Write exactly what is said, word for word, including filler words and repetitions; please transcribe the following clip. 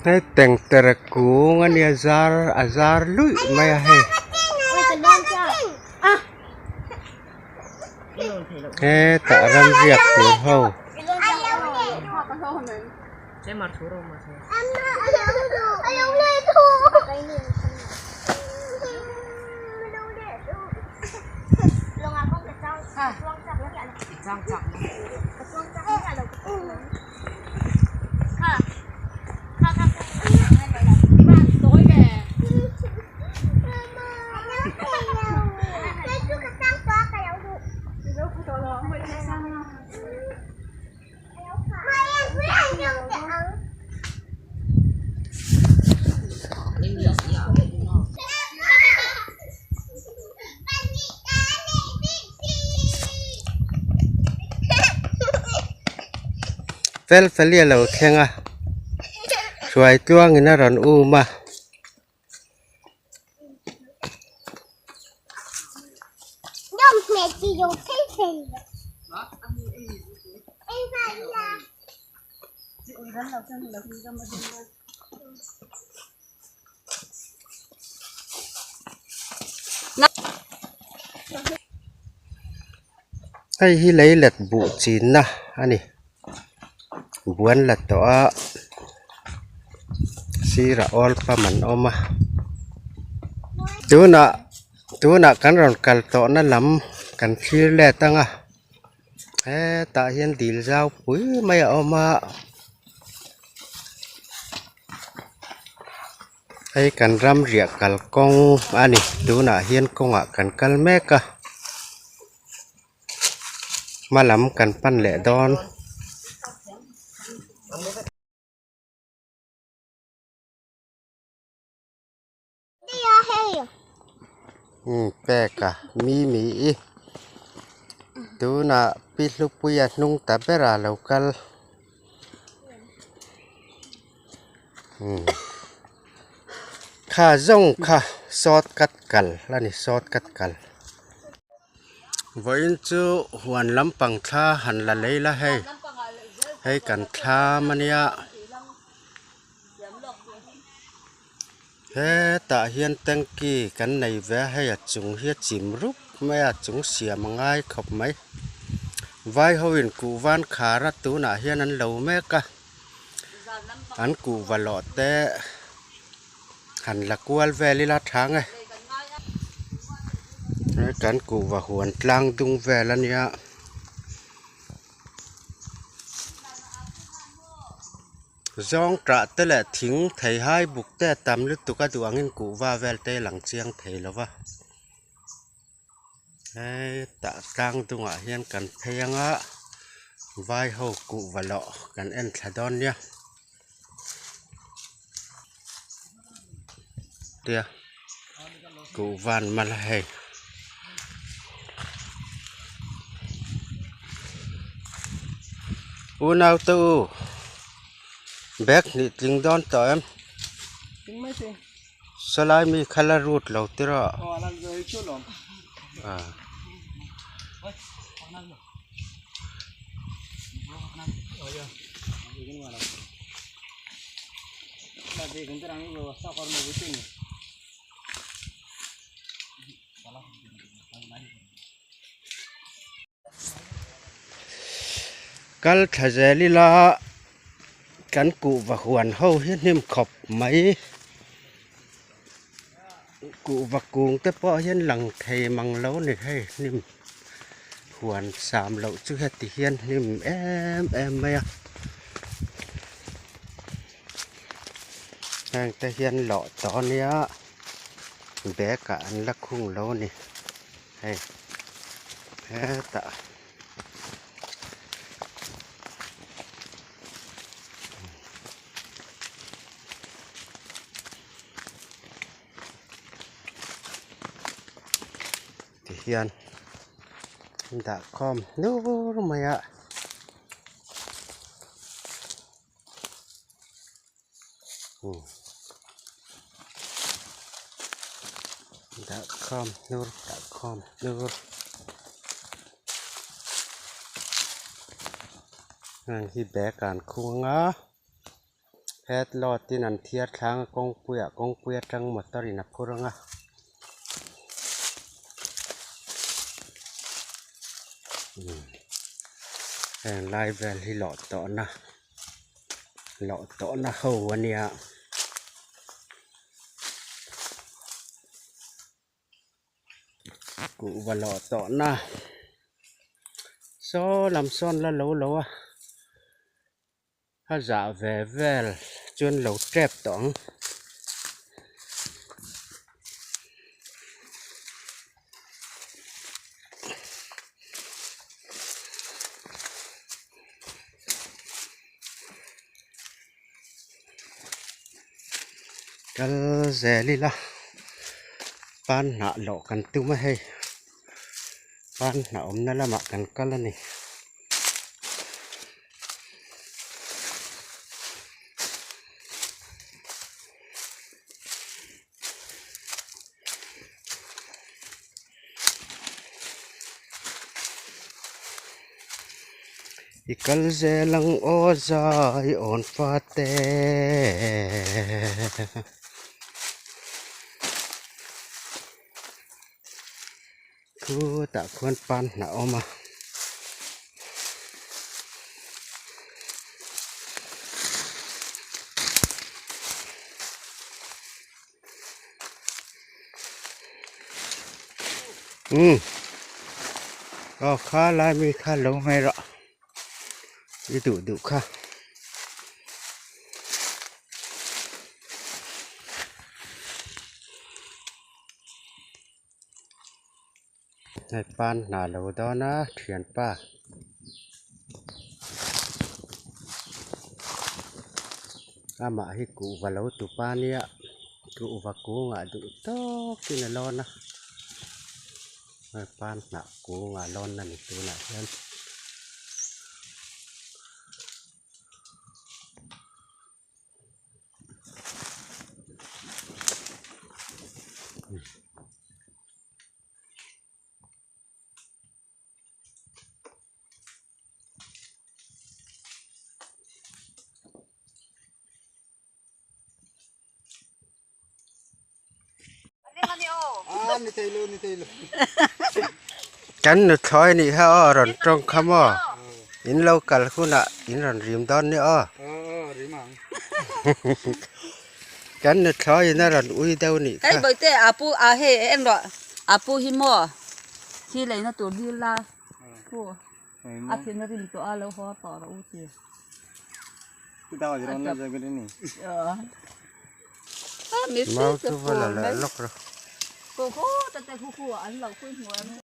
Hei tengter kung a ni a, zar, a zar lui mai a hei. He ta ram riak tur ho. Fel fel a lo thleng a. Hruai tluangin a rawn um a. Hei hi leilet buh chinna a ni. Buan la tawh a, sira awl pam an awm a. Tuna, tuna kan rawn kal tawhna lam kan thlir let ang a. Hetah hian dil zau pui mai a awm a. Hei kan ram riah kal kawng a ni. Tunah hian kawngah kan kal mek a. Hma lam kan pan leh dawn. Hmm, pek a, mi mi i. Tuna Pi Hlupuia hnung ta bera lo kal. Hmm. Kha zawng kha shortcut kal a ni, shortcut kal. Vawiin chu huan lampang thla han la lei la hei. Hei kan thlam a nia. Hetah hian tanky kan nei ve a, hei a chung hi a chim rup mai a, chung siam a ngai khawp mai. Vai ho in kuhvan khar a, tunah hian an lo mek a. An kuhva lawh te han la kual vel ila thang e. Kan kuhva huan tlang dung vel a nia. Zawngṭah te leh thing theihai buk te tam lutuk a, duangin kuhva vel te lang chiang thei lo va. Hetah tlang dungah hian kan phei ang a, vai ho kuhva lawh kan en thla dawn nia. Tia, kuhvan mal hei. Unau te u, bag hnih tling dawn tawh em? Tling mai se. Salai mi khala rut lo tira. Oh, ala zoi chu lom. Ah. Kal thla zel ila, kan kuhva huan ho hi hnim khawp mai. Kuhva kung te pawh hian lang thei mang lo ni hei, hnim huan sam loh chu heti hian hnim em em mai a. Heng te hian lawh tawh nia, bag ah an la khung lo ni hei, hetah. Ti hian dah khawm hnur mai a. Hmm. Dah khawm hnur, dah khawm hnur. Hang hi bek an khung a. Het lo tin an thiar thlang a, kawngpuia, kawngpui atang motor in a phur ang a. Hmm. Heng lai vel hi lo tawna. Lo tawna ho a nia. Kuhva lo tawna. Saw lam sawn la lo lo a. Ha za ve vel chuan lo tep tawh ang. Kal zel ila. Pan hnah lo kan tum a hei. Pan hnah awmna lamah kan kal a ni. I kal zel ang aw zai awn fate. Khutah khuan pan hnah awm a. Hmm. Aw kha lai mi kha lo mai rawh. I duh duh kha. Hei pan hnah lo dawn a, ṭhianpa. Amah hi kuhva lo tupa nia, kuhva kungah duh tawkin a lawn a. Hei pan hnah kungah lawnna ni tunah hian. Ah, ni thei lo, ni thei lo. Kan nu thloi ni ha aw, rawn ṭawng kha maw. In lo kal hunah in rawn rim dawn ni aw. Oh, oh, rim ang. Kan nu thloi in a rawn ui deuh ni kha. Hei, Boite, a pu, a hei, en rawh. A pu hi maw. Khi leina tur dil la. Pu. A thina rim tawh a lo haw tawh rawh u ti. Ti dau i rawn la jang ka ni. Aw. A mi mau chu va la la lawk rawh. Ko ko ta te khu khu an lo khui hnuai.